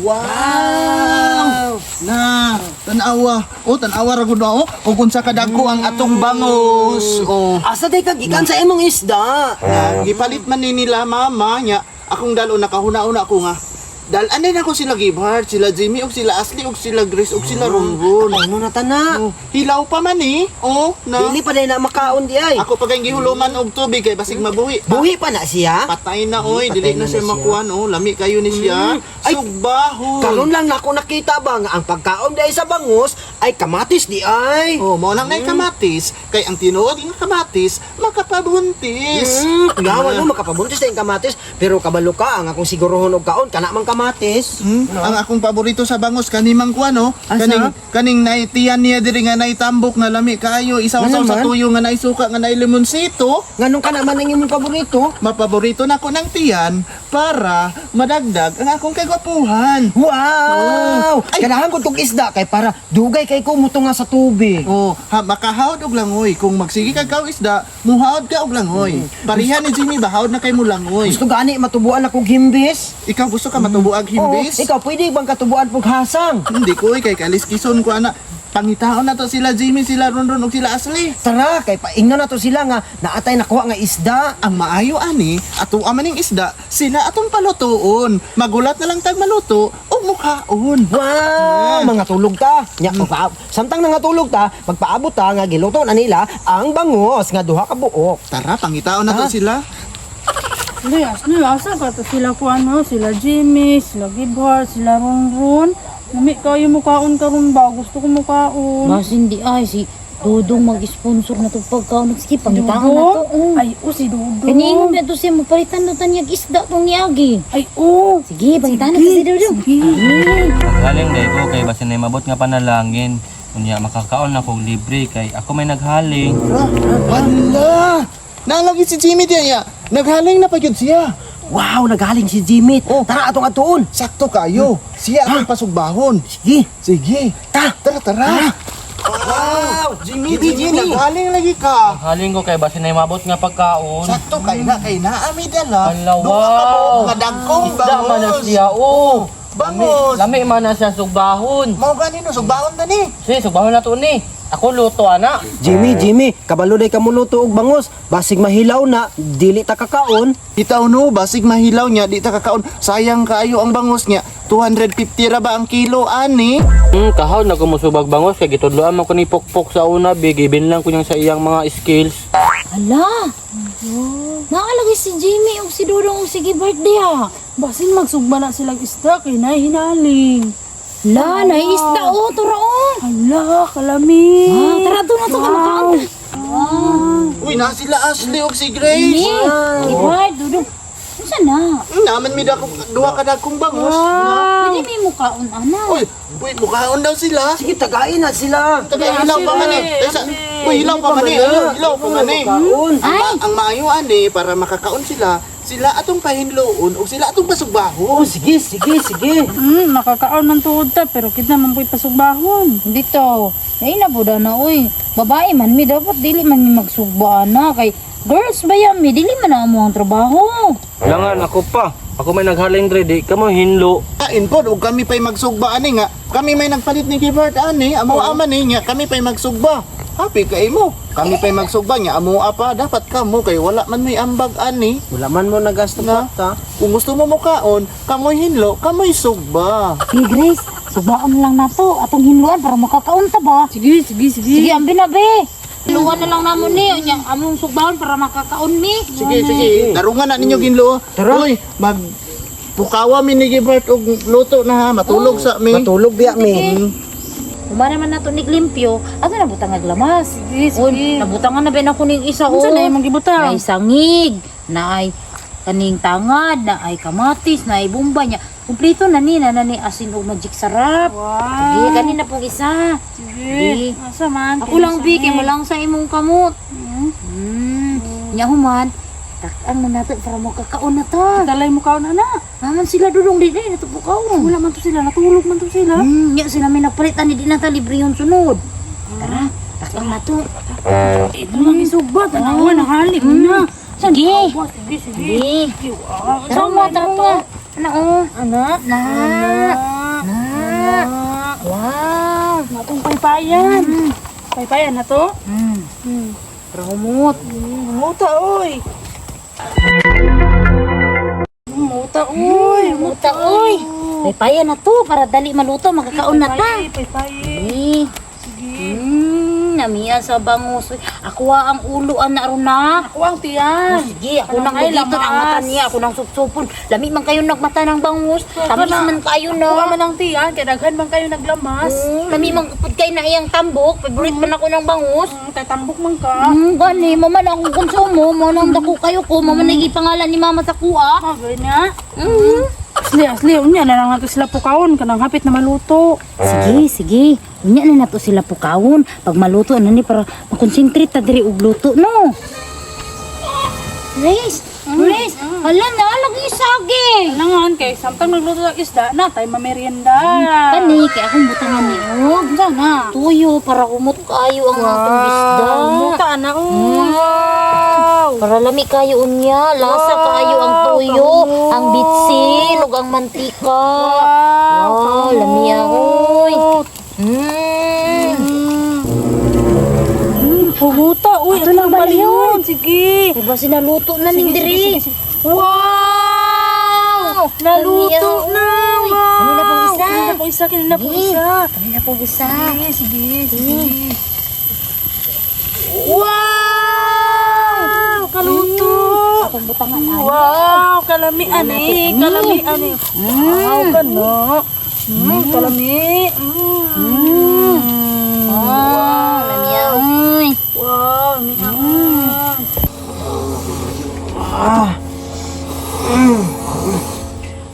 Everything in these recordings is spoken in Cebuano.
Wow! Na, tanawa. Oh, tanawa ra gud oh. Ug unsa ka dagko ang atong bangos. Oh. Asa day ka gikan sa imong isda? Na, gipalit man ni nila mama nya. Akong dalo nakahuna-una ko nga. Dal-an din ako sila Gibhart, sila Jimmy, ug sila Ashley, ug sila Grace, ug sila Ronron. Ano na tana? Oh, hilaw pa man eh. Oh, na. Dili pa day na makaon di ay. Ako pa kayong gihuluman og tubig kay basig mabuhi. Buhi pa na siya. Patay na oy, Patay dili na na siya na siya. makuan oh, lami kayo ni siya. Ay, Sugbahon. Karon lang nako nakita ba nga ang pagkaon di ay sa bangos ay kamatis di ay. Oh, mao lang nay kamatis kay ang tinuod nga kamatis makapabuntis. Gawa no makapabuntis na yung kamatis pero kabalo ka ang akong sigurohon og kaon kana mang kamatis. Ang akong paborito sa bangos kani mang kuan oh. Asa? Kaning kaning naitiyan niya diri nga naitambok nga lami kaayo, isaw-saw Nga sa naman? tuyo nga naisuka nga nailimoncito. Nganong kana man ang imong paborito? Mapaborito nako ng tiyan para madagdag ang akong kagwapuhan. Wow! Oh. Ay! Ganahan ko tong isda kay para dugay kay ko mutunga sa tubig. Oh, ha, makahawd og langoy. Kung magsige ka kaw isda, muhawd ka og langoy. Pareha ni Jimmy ba, hawd na kay mo langoy. Gusto gani matubuan akong himbis. Ikaw gusto ka matubuag himbis? Oo, ikaw pwede bang katubuan pug hasang? Hindi ko, eh, kay kaliskison ko ana. Pangitaon na to sila Jimmy, sila Ronron ug sila Ashley. Tara, kay paingnan na to sila nga naatay nakuha nga isda. Ang maayo ani, ato amaning isda, sila atong palutuon. Magulat na lang tag maluto ug mukhaon. Wow, mga tulog ta. Nya, samtang nangatulog ta, magpaabot ta nga giluto na nila ang bangos nga duha ka buok. Tara, pangitaon na to Ah. sila. Hindi, asno, asa ka to sila ko ano, sila Jimmy, sila Gibhart, sila Ronron. Lami kayo mukaon karon ba? Gusto ko mukaon. Bas hindi ay si Dudong mag-sponsor na itong pagkaon. Sige, pangitaon na to. Oh. Ay, oh, si Dudong. Kaniingon na to siya, magpalitan na tanyag isda tong niagi. Ay, oh. Sige, pangitaon na to si Dudong. Sige. Naghaling day ko kay basin na mabot nga panalangin. Unya makakaon na kog libre kay ako may naghaling. Wala! Nalagi si Jimmy diya. Naghaling na pa gyud siya. Wow, nagaling si Jimmy. Oh. Tara atong atuon. Sakto kayo. Siya atong pasugbahon. Sige. Sige. Ta. Tara, tara. Wow! Jimmy, Jimmy, naghaling lagi ka. Naghaling ko kay basin na mabot nga pagkaon. Sakto kay na ami dala. Hala, Duha ka wow. buok nga dagkong Isda man na bangos. siya oh. Bangos. Lami man na siya sugbahon. Mao gani no sugbahon ta ni. Sige, sugbahon na to ni. Ako luto ana. Jimmy, Jimmy, kabalo day ka muluto og bangos. Basig mahilaw na, dili ta kakaon. Itaw no, basig mahilaw niya, di ta kakaon. Sayang kaayo ang bangos niya. 250 ra ba ang kilo ani? Kahaw na kumusubag bangos kay gitudloan man ko ni Pokpok sa una bigibin lang ko niyang sa iyang mga skills. Hala! Naalagi si Jimmy o si Dudong o si Gibert diha. Basin magsugba na silang isda kay na hinaling. La, naisda o, tara o. Hala, kalami. Ah, tara doon na to, kay makaon ta. Uy, na sila Ashley ug si Grace. Jimmy, Gibert, Dudong. Unsa na? Naman mi dako duha ka dagkong bangos. Na. Pwede may mukaon, ana. Uy, uy, mukhaon daw sila. Sige, tagain na sila. Taga hilaw pa man eh. Ay, uy, hilaw pa man eh. Ano, hilaw pa man eh. Kaon. Ang, ang maayo ani para makakaon sila, sila atong pahinloon o sila atong pasugbahon. Oh, sige, sige, sige. Makakaon ng tuod ta, pero kita man po'y pasugbahon. Dito, naina po daw na, uy. Babae man mi, dapat dili man mi magsugba na. Kay girls ba yan mi, dili man na amo ang trabaho. Langan ako pa. Ako may naghaling dre di kamo hinlo. Kain pod ug kami pay magsugba ani nga. Kami may nagpalit ni Gilbert ani, amo ama ni nga kami pay magsugba. Happy kay mo. Kami pay magsugba nga amo apa dapat kamo kay wala man may ambag ani. Wala man mo nagasto Na. ta. Kung gusto mo mukaon, kamoy hinlo, kamoy sugba. Hey Grace, sugbaan lang na to. Atong hinluan para makakaunta ba? Sige, sige, sige. Sige, ambi na be. Hinluan na lang namo ni. Unya, among sugbaan para makakaon mi. Sige, sige. Darungan na ninyo ginlo. Tara. Uy, mag pukawa mi ni Gilbert og luto na ha, matulog sa mi. Matulog biya mi. Umana man nato ni Limpyo, ato nabutang aglamas. Sige, sige. Uy, nabutangan na ba na ko ning isa Unsa oh. na imong gibutang? Naay sangig, naay kaning tangad, naay kamatis, naay bomba niya. Kumpleto na ni, na ni asin ug magic sarap. Wow. Sige, kanina pong isa. Sige. Asa man? Ako lang bi, kay malang sa imong kamot. Nya human, tak-an na nato para makakaon na ta. Talay mo kaon ana. Naman sila dudong di di nato kaon. Wala man to sila, natulog man to sila. Nya sila may nagpalit ani di na ta libre yung sunod. Tara, tak-an na to. Ito lang isugba, tanawa nahalik na. Sige. Sige, sige. Sige. Tara mo, tara mo. Ano oh? Anak, Na. Paypayan. Paypayan na to? Para humot. Muta, oy. Muta, oy. Muta oy. Paypayan na to para dali maluto, makakaon na ta. Paypay. Eh. Sige. Namiya sa bangus. Uy, ako ang ulo ana ron na. Ako ang tiyan. Sige, ako nang Ay, dito ang mata lamas. niya, ako nang supsupon. Lami man kayo nagmata ng bangus. Tamis man kayo Ako na. man ang tiyan, kay daghan man kayo naglamas. Lami man pud kay na iyang tambok. Favorite man ako ng bangus. Tatambok man ka. Gani, mama na akong konsumo, mo nang dako kayo ko, mama mm. pangalan ni mama sa kuha. Ah, ganyan. Mm. Asli, asli, unya na lang nato sila pukaon kanang hapit na maluto. Sige, sige. Unya na nato sila pukawon. Pag maluto na ni para makonsentrate ta diri og luto no. Grace, Grace, hala na lagi saging. Kailangan kay samtang nagluto ng isda na tayo mamerienda. Kani kay akong butangan ni og Unsa na? tuyo para humot kaayo ang atong isda. Muta na oh. Wow. Para lami kayo unya, lasa kaayo ang tuyo, ang bitsin ug ang mantika. Wow. Wow, lami oy. Puhuta, uy, Ato ito lang lang baliyon. baliyon. Sige. Diba sinaluto na ning diri? Wow! Naluto na. Uy, Wow. ano na pong isa? Kanina po isa, kanina po Sige. isa. Ano na pong isa? Sige, sige, sige. Wow! Wow, kaluto. Atong butangan ay. Wow, kalamian eh, kalamian eh. Wow, kano. Kalami. Wow, lami oy. Wow, miya.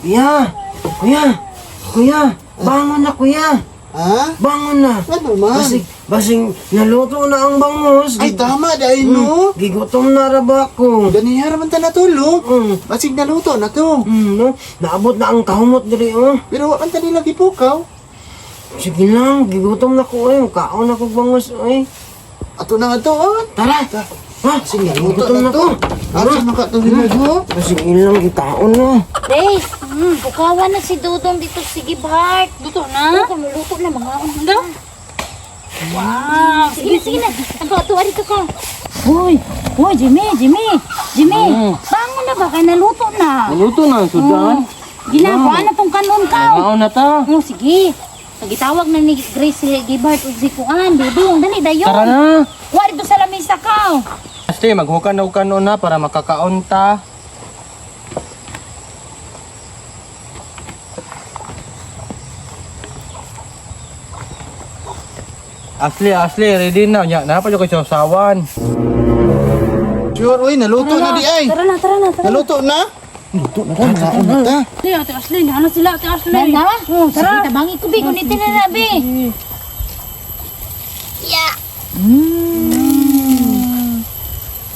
Kuya! Kuya! Kuya! Bangon na kuya! Ha? Bangon na! Ano man? Basig, basing naluto na ang bangus. Ay, tama dahil no. Gigutom na ra ba ako? Ganiha raman ta natulog. Mm. Basig naluto na to. No? Naabot na ang kahumot diri oh. Pero wa man ta nila gipukaw. Sige lang, gigutom na ko eh. Kaon ako bangus eh. Ato na nga to, oh. Tara! Ha? Basig naluto Gigutom na na to. ko. Asa man ka to hinugo? Basig ilang gikaon na. Grace, pukawan na si Dudong dito si Gibhart. Luto na? Oo, luto na mga na. Wow. Sige na, sige na. Ako, ato, arito ka. Hoy, hoy, Jimmy, Jimmy, Jimmy. Bangon na ba? Kaya naluto na. Naluto na ang sudan. Ginagawa na tong kanon ka. Kaon na ta. Oh, sige. Pagitawag na ni Grace si Gibhart ug si Kuan, Dudong, dali dayon. Tara na. Kuha dito sa lamesa ka. Ashley, maghukan na og kanon na para makakaon ta. Ashley, Ashley, ready na. Nya, na pa jud kay sausawan. Sure, uy, naluto na di ay. Tara na, tara na, tara. Naluto na? Naluto na. Naluto na ta. Ashley, Ate Ashley, naano sila, Ate Ashley? Na, na? Oh, tara. Sige, tabangi ko, bi. Gunitin na na, bi. Yeah.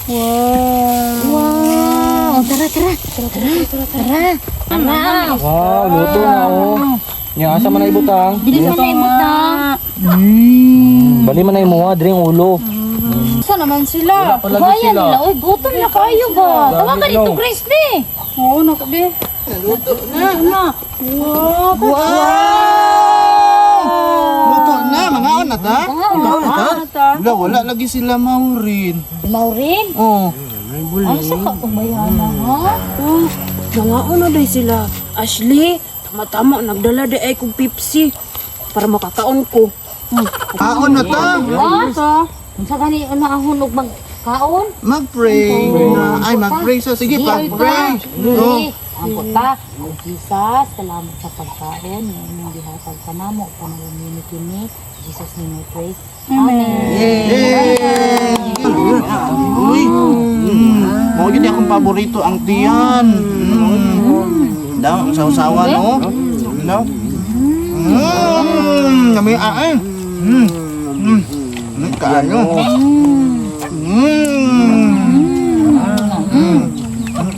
Wow. Wow. Tara, tara. Tara, tara. Tara. Tara. Wow, luto na oh. Nya, asa man na ibutang? Dili man na ibutang. Bali man na imuha diri ang ulo. Saan naman sila? Palagi Kaya sila. nila. Uy, gutom na kayo ba? Tawagan dito, Grace, bi. Oo, nakabi. Naluto na. Na. Wow. Wow! Luto na, mga na ta. Mga na ta. Ta. Wala, wala lagi sila Maurin. Maureen. Oh. Asa ka kumayana, ha? Oh, nangaon na day sila. Ashley, tama-tama, nagdala day ay kong Pepsi para makakaon ko. Aon na ta. Ha? Unsa gani unaahon og magkaon? Mag-pray na. Ay, mag-pray sa. Sige, pag-pray. Oh. Sige. Ang ta, O Jesus, salamat sa pagkaon. Nga imong gihatag kanamo panalangin kini. Jesus name we pray. Amen. Yay! Uy. Mao gyud akong paborito ang tiyan. Daw ang sausawan no. No. Nami ah. Kaayo.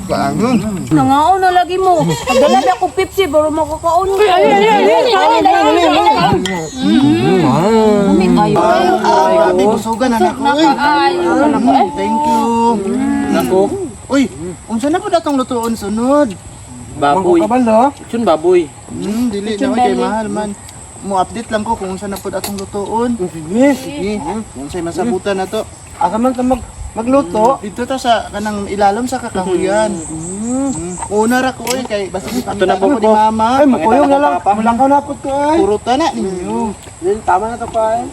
Kaayo. Nangaon na lagi mo. Nagdala na akong Pepsi para makakaon ko. Ay, ay, ay, ay, ay, ay, ay, Kami kayo. Ah, grabe busugan anak ko. Uy. Thank you. Nako, Uy, unsa na po datong lutuon sunod? baboy. Kabalo? Chun baboy. Dili na oy, kay mahal man. Mo update lang ko kung unsa na pud atong lutoon. Sige. Sige. Kung unsay masabutan na to. Asa man ta magluto? Dito ta sa kanang ilalom sa kakahuyan. Una ra ko oy kay basta Ato na po ko ni mama. Ay, mukuyog na lang. Mulakaw na po ko ay. Puro ta na ninyo. Tama na to pa ay.